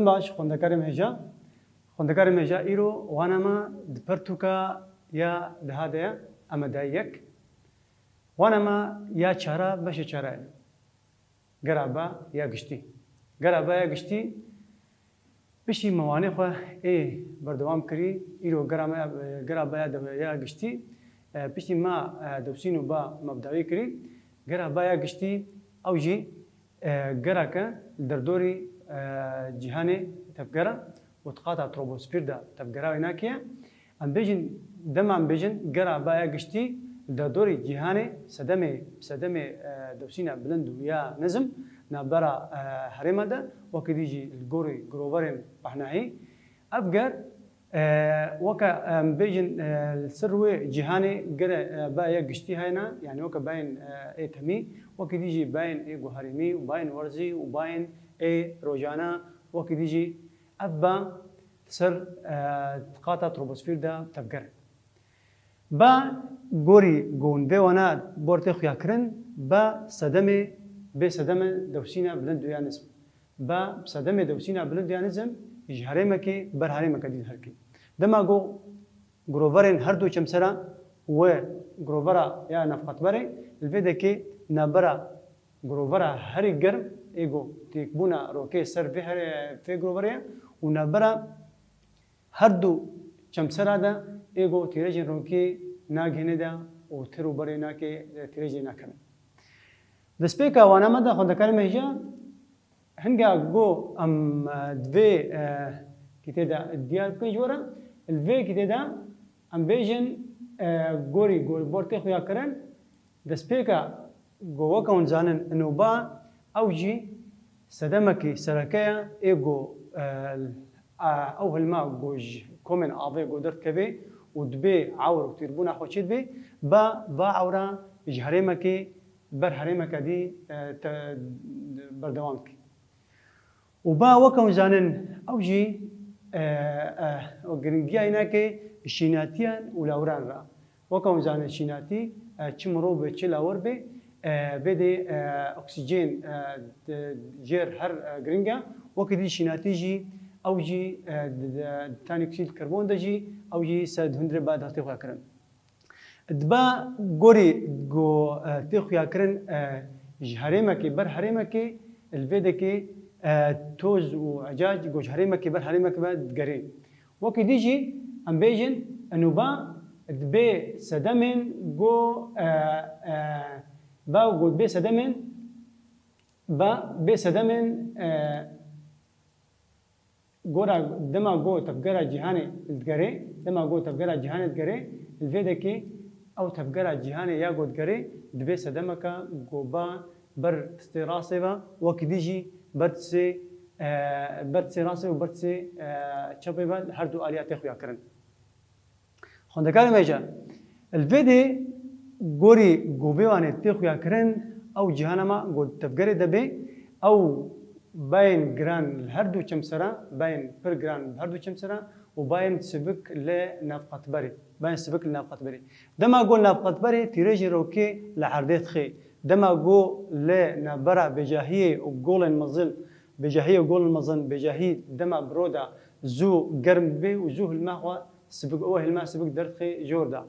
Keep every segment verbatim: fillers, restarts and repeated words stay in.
Baş, xwendekarê me hêja. Xwendekarê me hêja, îro wana me di pirtûka ya deha de ye, em e dayê yek. Wana me ya çara, beşê çara ye. Gera ba ya giştî. Gera ba ya giştî, piştî me wanê xwe ê berdewam kirî, îro gera me ya, gera ba ya de-, ya giştî, e, piştî me, e, dewsîn û ba me bi dawî kirî. Gera ba ya giştî, ew jî, e, gereke li derdorî, e, cîhanê tevgera û di qata troposfîr de tevgera wê nake. Em bêjin, dema em bêjin gera ba ya giştî, li derdorî cîhanê sedemê, sedemê, e, dewsîna bilind û ya nizm navbera, e, herêma de, wekî dî jî li gorî giroverên pahnahî. Ev ger, e, weke em bêjin, e, li ser wê cîhanê gere, e, ba ya giştî hene, yanî weke bayên, e, ê temî, wekî dî jî bayên ê guherîmî û bayên werzî û bayên ê rojana, wekî dî jî ev ba li ser, e, qata troposfîr de tevger e. Ba gorî ku hûn vê wana bor tê xuyakirin, ba sedemê, bê sedemê dewsîna bilind û ya nizm. Ba sedemê dewsîna bilind û ya nizm ji herêmekê ber herêmeke dî diherikî. Dema ku giroverên her du çemsera û wê girovera ya navqetberê li vê dekê navbera girovera herî germ ê ku têkbûna rokê ser vê herê, vê giroverê ye û navbera her du çemsera de ê ku tîrejên rokê nagihêne de û tir û berê nake, tîrejê nakevin. Destpêka wana me de xwendekarê me hêja, hinga ku em, e, di vê, e, kîtê de diyar bikin ji we re, li vê kîtê de em bêjin, e, gorî, gorî bor tê xuyakirin, destpêka ku weke hûn zanin ino ba, ew jî sedemekî sereke ye ê ku, e, a, ew hilma ku ji komên avê ku derdikeve û dibê ewr û tîrbûna xwe çêdibe, ba, va ewra ji herêmekê ber herêmeke dî, e, te, berdewam dike. Û ba weke hûn zanin, ew jî, e, e, giringiya wî nake şînatiyan û lawiran re. Weke hûn zanin şînatî, e, çi mirov be, çi lawir be, e, vê de, e, oksîjen, e, di, jêr her, e, giring e. Wekî dî şînatî jî, ew jî, e, di, di, di tanî oksîd karbon de jî, ew jî sed hundirê ba hatê xuyakirin. Di ba gorî ku, e, tê xuyakirin, e, ji herêmekê ber herêmekê, li vê dekê, e, toz û ecac ku ji herêmekê ber herêmekê ve digerê. Wekî dî jî em bêjin, ino ba dibê sedemên ku, e, e, ba ku dibê sedemên, ba bê sedemên, e, gora dema ku tevgera cîhanê digerê, dema ku tevgera cîhanê digerê, li vê dekê ew tevgera cîhanê ya ku digerê, dibê sedemeke ku ba ber distê rastê ve, wekî dî jî ber distê, e, ber distê rastê û ber distê, e, çepê ve li her du aliya tê xuyakirin. Xwendekarê me hêja, li vê dê gorî ku vê wanê tê xuyakirin, ew cîhana me ku tevgerê de bê, ew bayên giran li her du çemsera, bayên pir giran li her du çemsera û bayên sivik li navqetberê, bayên sivik li navqetberê. Dema ku navqetberê tîrêjên rokê li erdê dixê, dema ku li navbera bêjahiyê û golên mezin, bêjahiyê û golên mezin, bêjahî dema bi ro de zû germ dibe û zû hilma xwe sivik, ew hilma sivik derdixê jor de.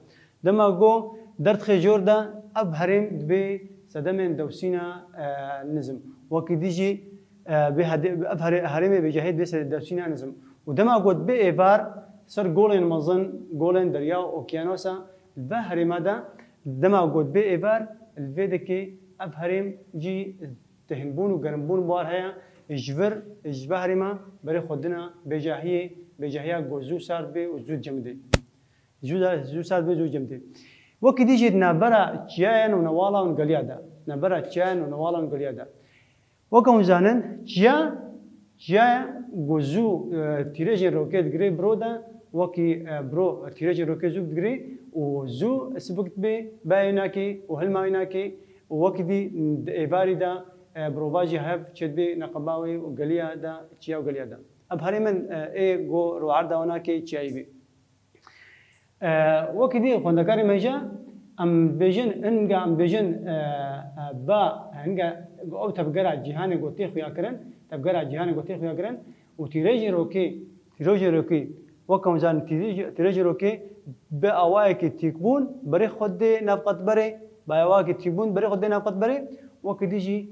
Dema ku derdixê jor de, ev herêm dibê sedemên dewsîna, e, nizm. Wekî dî jî, e, bê hede-, ev here-, herêmê bêjahî dibê sedemên dewsîna nizm. Û dema ku dibê êvar ser golên mezin, golên derya û okyanosa, li ve herêma de, dema ku dibê êvar, li vê dekê ev herêm jî tehinbûn û germbûn bar heye, ji vir, ji ve herêma berê xwe dina bêjahiyê, bêjahiya ku zû sar dibe û zû cem dê. Zû da-, zû sar dibe, zû cem dê. Wekî dî jî di navbera çiyayan û newala û geliya de. Navbera çiyayan û newala û geliya de. Weke hûn zanin, çiya, çiya ye ku zû, e, tîrêjên rokê digirê bi ro de, wekî, e, bi ro tîrêjên rokê zû digirê û zû sivik dibe, bayê wî nake û hilma wî nake û wekî dî di êvarî de, e, bi rova jî hev çêdibe neqeba wê û geliya de, çiya û geliya de. Ev herêmên, e, ê ku roerda wan nake çiyayî bê. E, wekî dî xwendekarê me hêja, em bêjin, hinga em bêjin, e, e, ba, hinga ew tevgera cîhanê ku tê xuyakirin, tevgera cîhanê ku tê xuyakirin, Û tîrêjên rokê, tîrêjên rokê, wek em zanin tîrêj-, tîrêjên rokê bi awayekî tîkbûn berê xwe dê nav qetberê, bi awayekî tîkbûn berê xwe dê nav qetberê, wekî dî jî,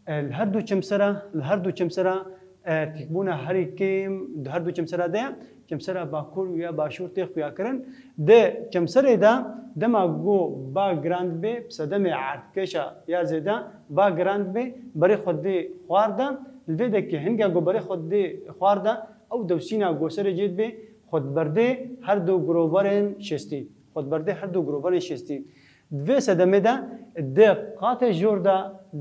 e, li her du çemsera, li her du çemsera, e, tîkbûna herî kêm di her du çemsera de ye. Çemsera bakur û ya başûr tê xuyakirin. Di çemserê de dema ku ba giran dibe, bi sedemê erdkêşa ya zêde ba giran dibe, berê xwe dê xwar de, li vê dekê hinga ku berê xwe dê xwar de, ew dewsîna ku serê cê dibe, xwe diberdê her du giroverên şêstî. Xwe diberdê her du giroverên şêstî. Di vê sedemê de di qatê jor de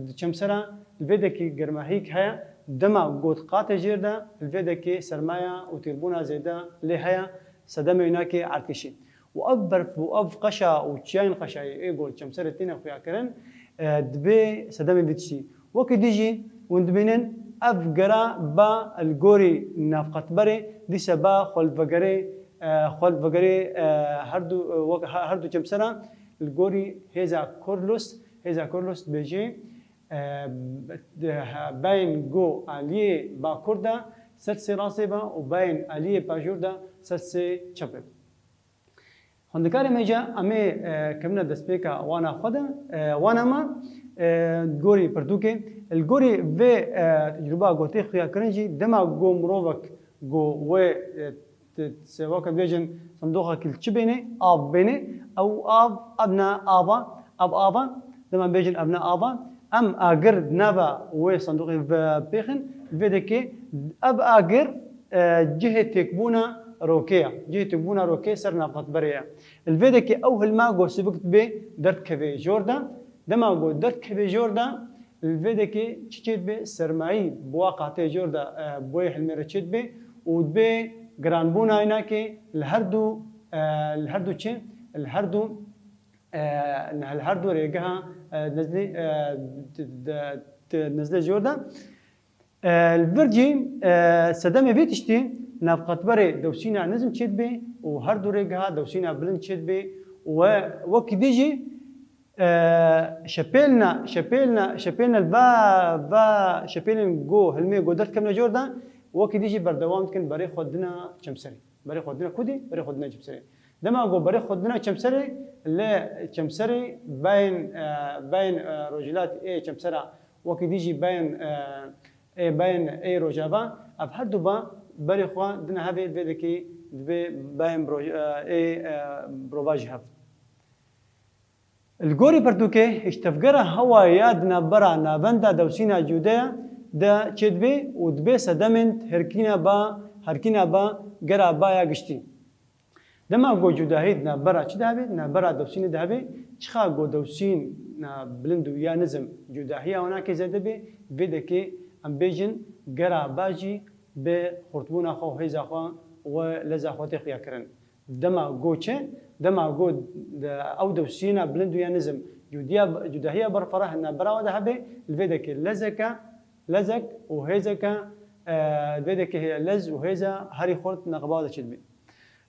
di çemsera li vê dekê germahiyek heye, dema ku di qatê jêr de li vê dekê sermaya û tîrbûna zêde lê heye, sedemê wînakê erdkêşî. Û ev berf û ev qeşa û çiyayên qeşayî ê ku li çemserê têne xuyakirin, e, dibê sedemê vî tiştî. Wekî dî jî hûn dibînin ev gera ba li gorî navqetberê, dîse ba xwe li vegerê, e, xwe li vegerê, e, her du, e, wek, he-, her du çemsera li gorî hêza Corylus, hêza Corylus dibêjê, e, de, he, bayên go aliyê bakur de ser sê rastê be û bayên aliyê pajûr de ser sê çepê be. Xwendekarê me, ca em ê, e, kevine destpêka wana xwe de, e, wana me, e, gorî pirtûkê. Li gorî vê, e, tecrûba gotê xuya kirin jî, dema ku mirovek ku wê, e, t-, t-, weke bêjin sindoxekî li çi bênê, av bênê, ew av, ev ne ava, ev ava, dema bêjin ev ne ava, em agir di nava wê sindoxê ve pêxin, vê dekê ev agir, e, cihê têkbûna rokê ye. Cihê têkbûna rokê ser navqetberê ye. Li vê dekê ew hilma ku sivik dibê derdikeve jor de, dema ku derdikeve jor de, li vê dekê çi çê dibe, sermayî bi wa qatê jor de, e, boyê hilmê re çê dibe û dibe giranbûna wînakê li her du, e, li her du çi? Li her du, e, li her du rêgeha, e, nizlê, e, di, di, di nizlê jor de. E, li vir jî, e, sedemê vê tiştî navqetberê dewsîna nizm çê dibe û her du rêgeha dewsîna bilind çê dibe û we-, wekî dî jî, e, şepêlna, şepêlna, şepêlna li va, va şepêlên go, hilmê go derdikevne jor de, wekî dî jî berdewam dikin berê xwe dina çemserê. Berê xwe dina kudê, berê xwe dina çemserê. Dema ku berê xwe dina çemserê, li çemserê bayên, e, bayên, e, rojhilat ê çemsera, wekî dî jî bayên, e, ê bayên ê rojava, ev her du ba berê xwe dina hevê, vê dekê dibê bayên bi roj-, e, ê, e, bi rova ji hev. Li gorî pirtûkê, ji tevgera hewayê ya di navbera navenda dewsîna Cudeya de çêdibe û dibe sedemên herkîna ba, herkîna ba gera ba ya giştî. Dema ku cudahî di navbera çi de hebe, di navbera dewsînê de hebe, çiqa ku dewsîna bilind û ya nizm cudahiya wan nake zêde be, vê dekê em bêjin gera ba jî bi xurtbûna xwe û hêza xwe û leza xwe tê xuya kirin. Dema go çi? Dema go de-, ew dewsîna bilind û ya nizm cudiya, cudahiya berfireh di navbera we de hebe, li vê dekê lezeke, lezek û hêzeke, e, li vê dekê hê-, lez û hêza herî xurt neqeba de çêdibe.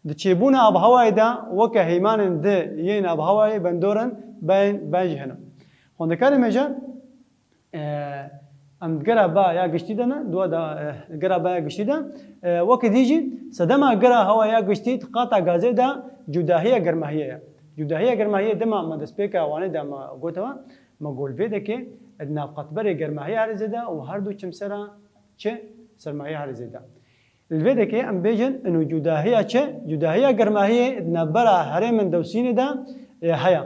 Di çêbûna avhewayê de weke heymanên di yên avhewayê bendor in, ben, ben jî hene. Xwendekarê me jî, e, em di gera ba ya giştî de ne, dua da, e, gera ba ya giştî de, e, wekî dî jî sedema gera hewa ya giştî di qata gazê de cudahiya germahiyê ye. Cudahiya germahiyê dema me destpêka wanê de me gotewe, me got vê dekê di navqetberê germahiya herî zêde û her du çimsera çi sermahiya herî zêde. Li vê dekê em bêjin, ino cudahiya çi? Cudahiya germahiyê di navbera herêmên dewsînê de, e, heye.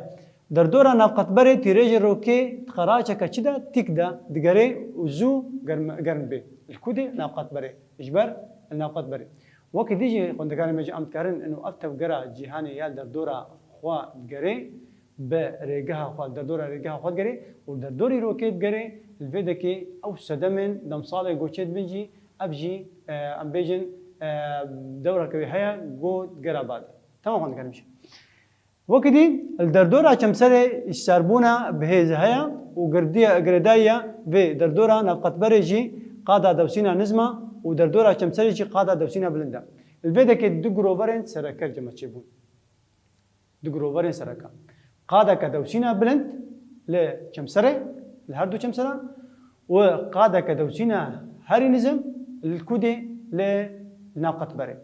Derdora navqetberê tîrêjê rokê di qeraçeke çi de, tîk de, digerê û zû germ, germ bê. Li ku dê? Navqetberê. Ji ber li navqetberê. Wekî dî jî xwendekarê me jî em dikarin, ino ev tevgera cîhanê ya li derdora xwe digerê, bi rêgeha xwe, derdora rêgeha xwe digerê û derdorî rokê digerê, li vê dekê ew sedemên demsalê goçê dibin jî, ev jî, e, em bêjin, e, dewreke wê heye, go digera bade. Tamam, xwendekarê me jî. Wekî dî, li derdora çemserê ji serbûna bi hêz heye û girdiye, girêdayiya vê derdora navqetberê jî qada dewsîna nizma û derdora çemserê jî qada dewsîna bilind e. Li vê dekê du giroverên sereke cem çêbûn. Du giroverên sereke. Qadeke dewsîna bilind li çemserê, li her du çemsera û qadeke dewsîna herî nizm li kudê lê li nav qetberê.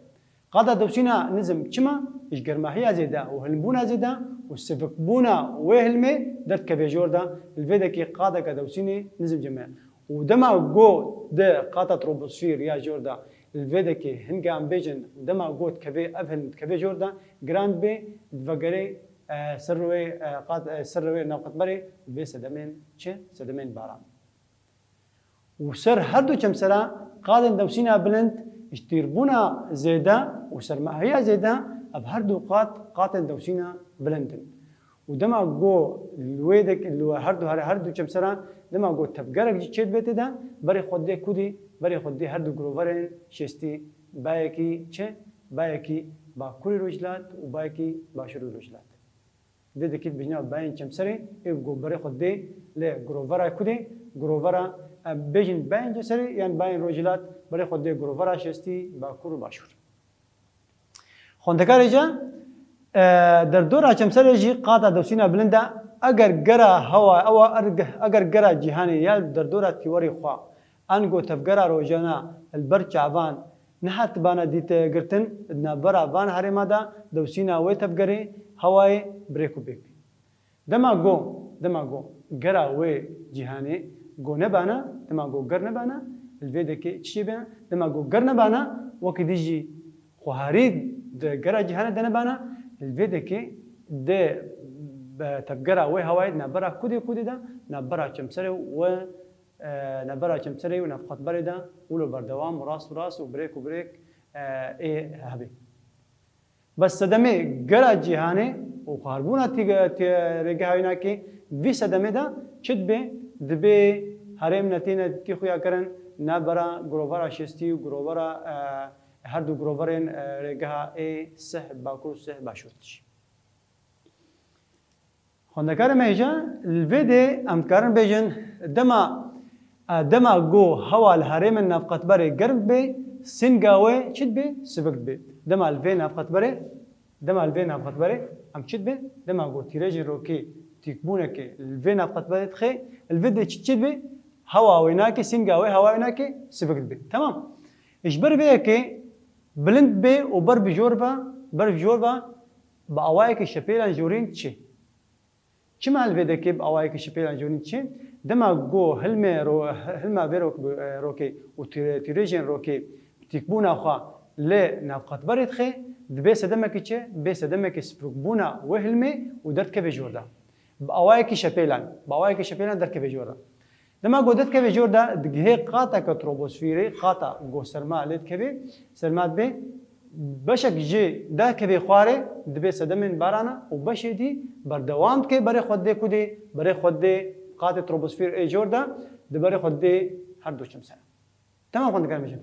Qada dewsîna nizm çima? Ji germahiya zêde û hilmbûna zêde û sivikbûna wê hilmê derdikeve jor de, li vê dekê qadeke dewsînê nizm cem e. Û dema go di qata troposfîr ya jor de, li vê dekê hinga em bêjin, dema go dikeve, ev hilm dikeve jor de, giran dibê, divegerê, e, ser wê, e, qat, e, ser wê navqetberê, vê sedemên çi? Sedemên baran. Û ser her du çemsera qadên dewsîna bilind ji tîrbûna zêde û sermahiya zêde, ev her du qat qatên dewsîna bilind in. Û dema go li wê dek-, li her du, her, her du çemseran dema go tevgerek jî çêdibe tê de, berê xwe dê kudî, berê xwe dê her du giroverên şêstî, bayekî çi? Bayekî bakurê rojhilat û bayekî başûrê rojhilat. Vê dekê dibêjin bayên çemserê, ê go berê xwe dê li girovera kudê, girovera, em bêjin bayên çemserê yan bayên rojhilat, berê xwe dê girovera şêstî, bakur û başûr. Xwendekarê ca, e, derdora çemserê jî qata dewsîna bilind e. Eger gera hewa, ewa erg-, eger gera cîhanê ya derdora tîwerê xwe, ango tevgera rojana li ber çavan nehatibana dît girtin, di navbera van herêma de dewsîna wê tevgerê hewayê bi rêk û pêk bî. Dema go, dema go gera wê cîhanê go nebana, dema go ger nebana, li vê dekê çi çê bêne? Dema go ger nebana, wekî dî jî xweharî di gera cîhanê de nebana, li vê dekê di be tevgera wê hewayê di navbera kudê kudê de, navbera çemserê û, e, navbera çemserê û navqetberê de wilo berdewam û rast û rast û birêk û birêk, e, ê hebê. Bes sedemê gera cîhanê û xwarbûna tî-, tî-, rêgeha wênakê, vî sedemê de çi dibe? Dibe herêm netîne tî xuya kirin navbera girovera şêstî û girovera, e, her du giroverên, e, rêgeha ê sih bakur û sih başûr tişî. Xwendekarê me hêja, li vê dê em dikarin bêjin, dema, e, dema go hewa li herêmên navqetberê germ dibe, sînga wê çi dibe? Sivik dibe. Dema li vê navqetberê, dema li vê navqetberê em çi dibe? Dema go tîrêjên rokê tîkbûnekê li vê navqetberê dixe, li vê dê çi, çi dibe? Hewa wê nake, sînga wê hewa wê nake, sivik dibe. Temam. Ji ber vê yekê bilind dibe û ber bi jor ve, ber bi jor ve bi awayekî şepêlan jorîn diçe. Çima li vê dekê bi awayekî şepêlan jorîn diçe? Dema go hilmê ro-, hilma vê rok-, e, rokê û tîre-, tîrêjên rokê bi tîkbûna xwe li navqetberê dixe, dibê sedemekî çi? Dibê sedemekî sivikbûna wê hilmê û derdikeve jor de. Bi awayekî şepêlan, bi awayekî şepêlan derdikeve jor de. Dema go derdikeve jor de, digihê qateke troposfîrê, qata go serma lê dikeve, serma dibe, beşek jê derdikeve xwarê, dibe sedemên barana û beşê dî berdewam dike, berê xwe dê kudê, berê xwe dê qatê troposfîr ê jor de, di berê xwe dê her du çemsera. Temam, xwendekarê me hêja.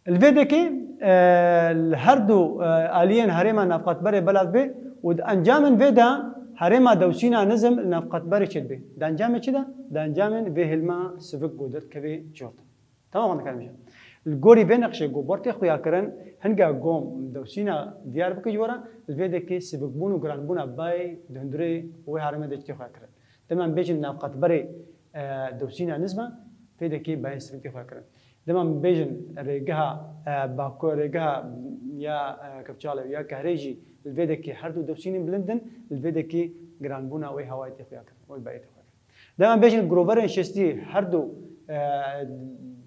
Li vê dekê, e, li her du, e, aliyên herêma navqetberê belav bê û di encamên vê de herêma dewsîna nizm li navqetberê çêdibe. Di encamê çi de? Di encamên vê hilma sivik go derdikeve jor de. Temam, xwendekarê me hêja. Li gorî vê nexşê go ber tê xuya kirin, hinga go dewsîna diyar bike ji we re, li vê dekê sivikbûn û giranbûna bayê di hundirê wê herêmê de jî tê xuya kirin. Dema em bêjin navqetberê, e, dewsîna nizm e, vê dekê bayên sivik tê xuya kirin. Dema em bêjin rêgeha, e, bakur, rêgeha ya, e, kevçalê ya kehrê jî li vê dekê her du dewsînên bilind in, li vê dekê giranbûna wê hewayê tê xuya kirin, wê bayê tê xuya kirin. Dema em bêjin giroverên şêstî her du, e,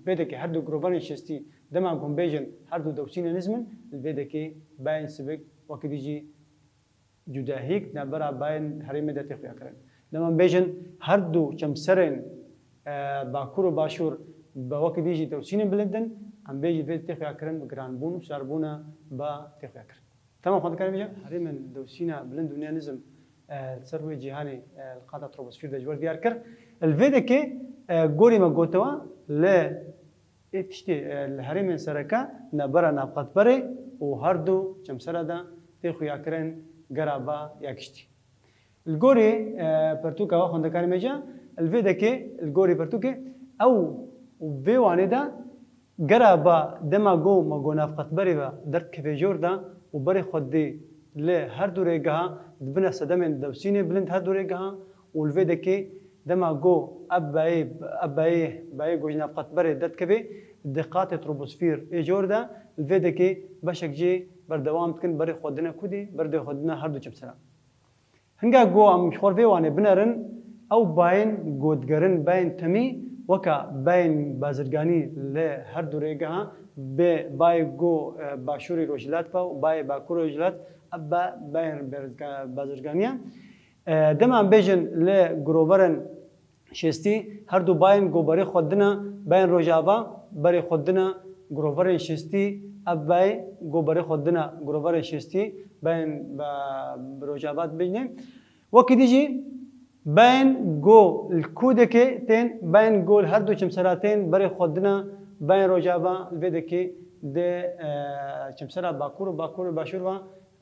vê dekê her du giroverên şêstî, dema ku em bêjin her du dewsînên nizm in, li vê dekê bayên sivik wekî dî jî cudahîk navbera bayên herêmê de tê xuya kirin. Dema em bêjin her du çemserên, e, bakur û başûr bi wekî dî jî dewsînên bilind in, em bêjin vê tê xuya kirin bi giranbûn û şarbûna ba tê xuya kirin. Temam, xwendekarê me hêja. Herêmên dewsîna bilind û nêya nizm, e, li ser wê cîhanê, e, li qata troposfîr de ji we re diyar kir. Li vê dekê, e, gorî me gotewa, li ê tiştê, e, li herêmên sereke navbera navqetberê û her du çemsera de tê xuyakirin gera ba ya giştî. Li gorî, e, pertûka we, xwendekarê me hêja, li vê dekê, li gorî pertûkê, ew û vê wanê de gera ba dema go me go navqetberê ve derdikeve jor de û berê xwe dê li her du rêgeha dibine sedemên dewsînê bilind her du rêgeha û li vê dekê dema go ev bayê, ev bayê, bayê go ji navqetberê derdikeve, Di qatê troposfîr ê jor de li vê dekê beşek jê berdewam dikin, berê xwe dine kudê, berê xwe dine her du çimseran. Hinga ku em ji xwe vê wanê binerin, ew bayên ku digerin bayên temî, weka bayên bazirganî li her du rêgeha, bi bayê ku, e, başûrê rojhilat ve û bayê bakur rojhilat, ev be bayên berzga-, bazirganiye. E, dema em bêjin li giroverên şêstî, her du bayên ku berê xwe dine bayên rojava, berê xwe dine giroverên şêstî, ev bayê ku berê xwe dine giroverên şêstî, bayên be-, rojava dibêjine. Wekî dî jî bayên ku li kûdekê tên, bayên ku li her du çimsera tên, berê xwe dine bayên rojava, li vê dekê di, e, çimsera bakur û bakur û başûr ve,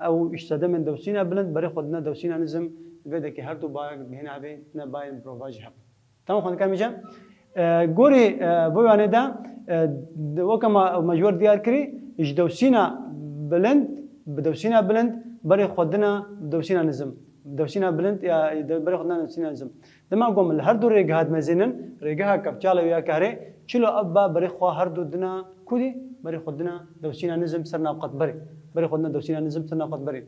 ew ji sedemên dewsîna bilind berê xwe dine dewsîna nizim, li vê dekê her du bayek dihêne evê tine bayên mirova jî hebin. Tamam, xwendekar mêje. E, gorî, e, vê wanê de, e, de, weke me, me ji we re diyar kirî, ji dewsîna bilind, bi dewsîna bilind, berê xwe dina dewsîna nizim. Dewsîna bilind, ya, de, berê xwe dina dewsîna nizim. Dema ku em li her du rêgeha dimezênin, rêgeha kevçala û ya karê, çilo ev be berê xwe her du dina kudî, berê xwe dina dewsîna nizim ser navqetberê. Berê xwe dina dewsîna nizim ser navqetberê.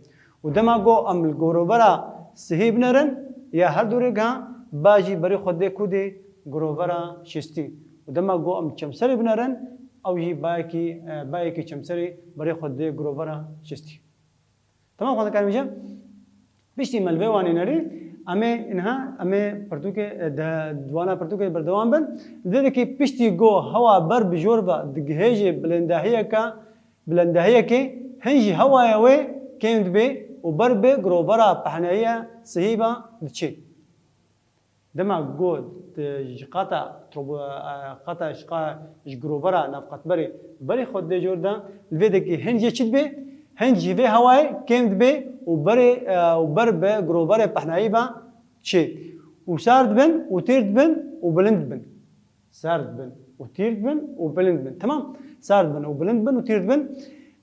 Û dema ku em li girovera sihî binerin, ya her du rêgeha, ba jî berê xwe dê ku dê girovera şêstî. Û dema ku em çemserê binerin, ew jî bayekî, e, bayekî çemserê berê xwe dê girovera şêstî. Tamam, xwendekar mêje? Piştî me li vê wanê nerî, em ê niha, em ê pirtûkê, e, de, di wana pirtûkê berdewam bin. Li vê dekê piştî ku hewa ber bi jor ve digihêje bilindahiyeke, bilindahiyekê, hin jî hewaya wê kêm dibe û ber bi girovera pehnayiya sihî ve diçe. Dema ku di ji qata trobo-, e, qata ji qa-, ji girovera navqetberê berê xwe didê jor de, li vê dekê hin jê çi dibe? Hin jî vê hewayê kêm dibe û berê, e, û ber bi giroverê pehnayî ve çê. Û sar dibin û tîr dibin û bilind dibin. Sar dibin û tîr dibin û bilind dibin. Temam. Sar dibin û bilind dibin û tîr dibin.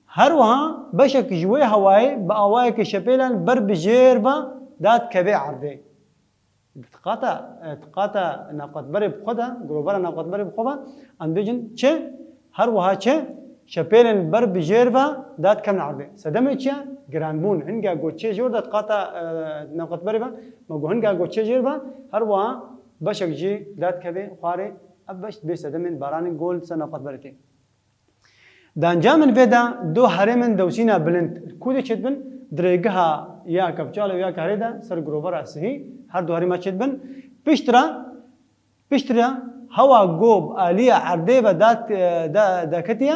Her wiha beşek ji wê hewayê bi awayekî şepêlen ber bi jêr ve dadikeve erdê. Di qata, e, di qata navqetberê bi xwe de, girovera navqetberê bi xwe ve, em dibêjin çi? Her wiha çi? Şepêlên ber bi jêr ve dadikevin erdê. Sedemê çi ye? Giranbûn. Hinga ku çê jor de di qata, e, navqetberê ve, me got hinga ku çê jêr ve, her wiha beşek jî dadikeve xwarê, ev beş dibê sedemên baranên ku li ser navqetberê tê. Di encamên vê de du herêmên dewsîna bilind li kûdê çêdibin, di rêgeha ya kevçalê û ya karê de ser girovera sihî her du herêma çêdibin. Piştre, piştre hewa ku bi alîya erdê ve dat, e, da, daketiye,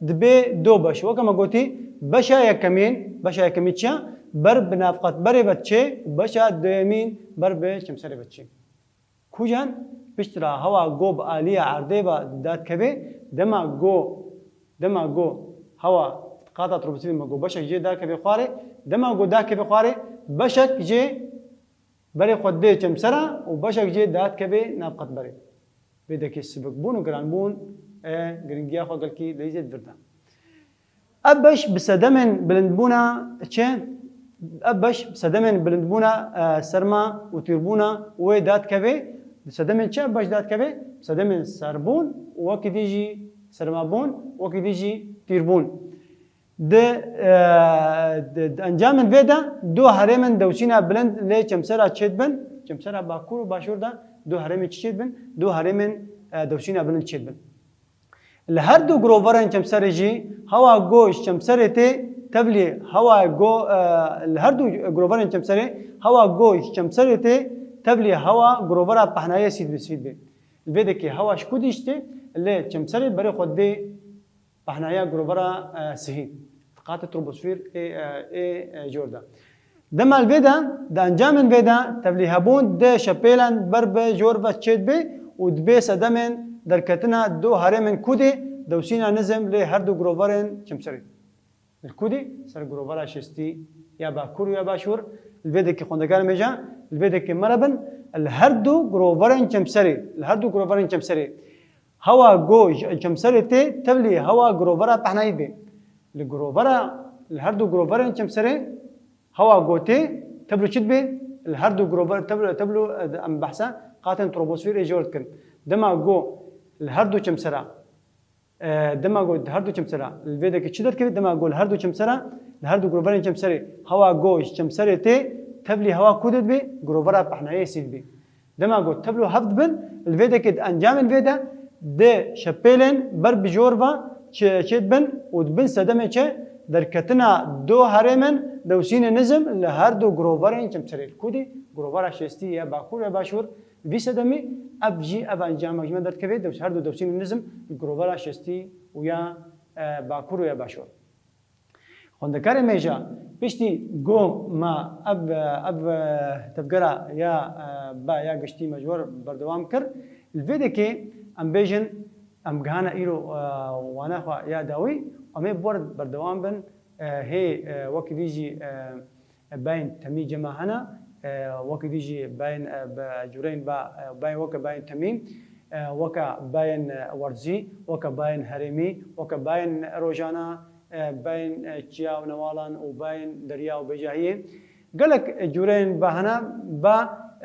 dibe du beş. Weke me gotî, beşa yekemîn, beşa yekemîn çi ye? Ber bi navqetberê ve diçe û beşa duyemîn ber bi çemserê ve diçe. Kûjan piştre hewa ku bi alîya erdê ve dadikeve, dema ku, dema ku hewa qata troposfîrê me got beşek jê dakeve xwarê, dema ku dakeve xwarê, beşek jê berê xwe dê çemsera û beşek jê dadikeve navqetberê. Vê dekê sivikbûn û giranbûn, e, giringiya xwe gelkî leyîzê di vir de. Ev beş bi sedemên bilindbûna çi? Ev beş bi sedemên bilindbûna, e, serma û tîrbûna wê dadikeve. Bi sedemên çi ev beş dadikeve? Bi sedemên serbûn û wekî dî jî sermabûn, wekî dî jî tîrbûn. Di, e, di, di encamên vê de du herêmên dewsîna bilind lê çemsera çêdibin. Çemsera bakur û başûr de du herêmên çi çêdibin? Du herêmên, e, dewsîna bilind çêdibin. Li her du giroverên çemserê jî hewa ku ji çemserê tê tevlî hewa ku, e, li her du giroverên çemserê hewa ku ji çemserê tê tevlî hewa girovera pehnayê sî dibe, sî dibe. Li vê dekê hewa ji ku dî jî tê, lê çemserê berê xwe dê pehnaya girovera, e, sihî. Di qatê troposfîr ê, e, ê, e, jor de. Dema li vê de, di encamên vê de, tevlîhebûn di şepêlen ber bi jor ve çêdibe û dibe sedemên derketina du herêmên kûdê dewsîna nizim lê her du giroverên çemserê. Li kûdê ser girovera şêstî ya bakur û ya başûr, li vê dekê xwendekar mêja, li vê dekê mere bin, li her du giroverên çemserê, li her du giroverên çemserê, hewa ku ji çemserê tê tevlî hewa girovera pehnayî dibe. Li girovera, li her du giroverên çemserê hewa ku tê tevlî çi dibe? Li her du girover, tevlî, tevlî, e, em behsa qatên troposfîr ê jor dikin. Dema ku li her du çemsera, E, dema ku her du çemsera li vê dekê çi derkeve, dema ku li her du çemsera, li her du giroverên çemserê hewa ku ji çemserê tê, tevlî hewa ku didibê, girovera pehnayê sî dibê. Dema ku tevlo hev dibin, li vê dekê di encamên vê de di şepêlên ber bi jor ve çi-, çêdibin û di bin sedemê çi derketina du herêmên dewsînê nizm li her du giroverên çemserê. Li ku dê girovera şêstî ya bakur ya başûr, vî sedemî ev jî ev encama ji me derdikeve, dews-, her du dewsînê nizm li girovera şêstî û ya, e, bakur û ya başûr. Xwendekarê mêja, piştî ku me ev, ev tevgera ya, e, be ya giştî me ji we re berdewam kir. Li vê dekê em bêjin, em gihane îro, e, wana xwe ya dawî, em ê bi we re berdewam bin, e, hê, e, wekî dî jî, e, bayên temî cema hene, e, wekî dî jî bayên, e, bi cûreyên be, e, bayên weke bayên temî, e, weke bayên, e, werzî, weke bayên herêmî, weke bayên rojana, e, bayên, e, çiya û newalan û bayên derya û bêjahiyê. Gelek, e, cûreyên be hene, be,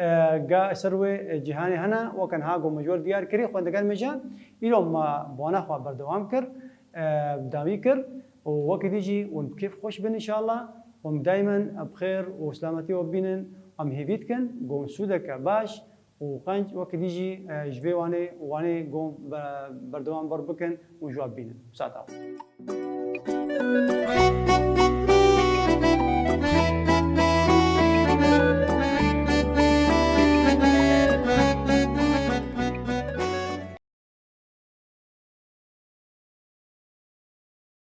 e, ga ser wê, e, cîhanê hene, weke niha ku me ji we re diyar kirî, xwendekar mêja, îro me bi wana xwe berdewam kir, e, dawî kir û wekî dî jî hûn bi kêf xweş bin înşallah. Hûn daymen bi xêr û selametî we bibînin. Em hêvî dikin ku hûn sûdeke baş û qenc wekî dî jî, e, ji vê wanê û wanê ku be-, berdewam ber bikin û ji we bibînin. Saeta xwe.